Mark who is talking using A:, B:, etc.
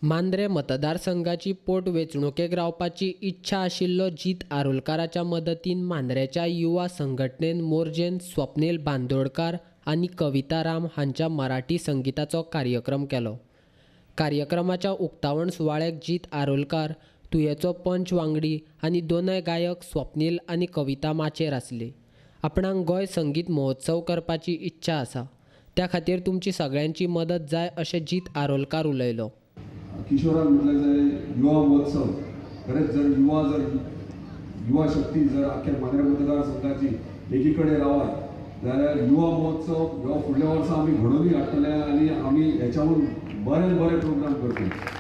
A: मांद्रे मतदारसंघाची पोटवेंचणुकेक रावपाची इच्छा आशिल्लो जीत आरोलकाराच्या मदतीन मांद्रेच्या युवा संघटनेन मोरजेन स्वप्नील बांदोडकार आनी कविता राम हांच्या मराठी संगिताचो कार्यक्रम केलो. कार्यक्रमाच्या उक्तावण सुवाळ्याक जीत आरोलकार, तुयेचो पंच वांगडी आनी दोनय गायक स्वप्नील आनी कविता माचयेर आसली. आपणाक गोंय संगीत महोत्सव करपाची इच्छा आसा, त्या खातीर तुमची सगळ्यांची मदत जाय अशें जीत आरोलकार उलयलो.
B: किशोरान म्हटलं जाय युवा महोत्सव, खरेंच जर युवा जर युवा शक्ती जर आख्या मांद्रे मतदारसंघाची एकीकडे रावत जाल्यार युवा महोत्सव ह्यो फुडल्या वर्सा आमी घडोवनूय हाडटले आनी आमी हेच्याहून बरे बरे प्रोग्राम करतले.